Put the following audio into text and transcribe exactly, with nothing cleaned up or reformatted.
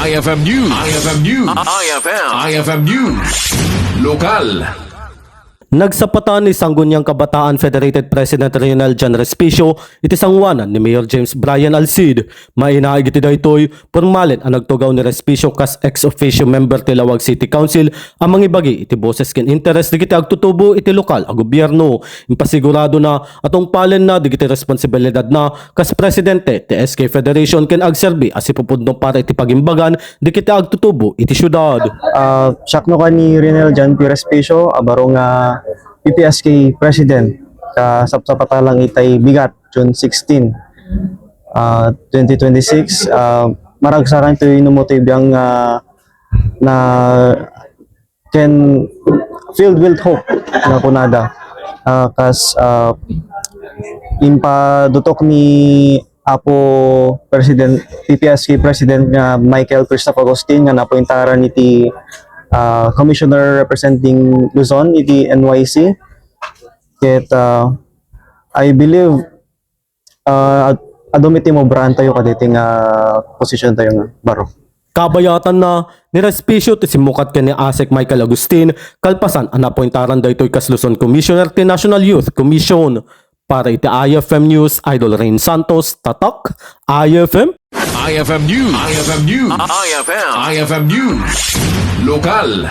I F M News. I F M News. I F M. I F M News. Lokal. Nagsapatan ni Sangguniang Kabataan Federated President Rionel John Respicio iti sanguanan ni Mayor James Brian Alcid. Mainaig iti daytoy, pormalen a nagtugaw ni Respicio kas ex officio member ti Laoag City Council a mangibagi iti boses ken interes dagiti agtutubo iti lokal a gobierno. Impasiguradona a tungpalenna dagiti responsibilidadna kas presidente ti S K Federation ken agserbi a sipupudno para iti pagimbagan dagiti agtutubo iti siudad. Ah, siakno ka ni Rionel John P. Respicio, a baro nga P P S K President. Kasapsapata lang itay bigat, June sixteen, ah, twenty twenty-six. Ah, maragsakan ito yung numuti biyang ah, na can filled with hope na kunada. Ah, kas ah, impadutok ni Apo President, P P S K President nga Michael Christoph Agustin nga napuentaran iti ah, Commissioner representing Luzon iti N Y C. Ket ah, I believe ah, ad- adum iti mobraantayo kaditi nga posisyon tayo nga baro. Kabayatanna, ni Respicio ti simmukat ken ni Asek Michael Agustin, kalpasan a napuentaran daytoy kas Luzon Commissioner ti National Youth Commission. Para iti I F M News, Idol Rain Santos, Tatak, I F M. I F M News. I F M News. I F M. I F M News. Lokal.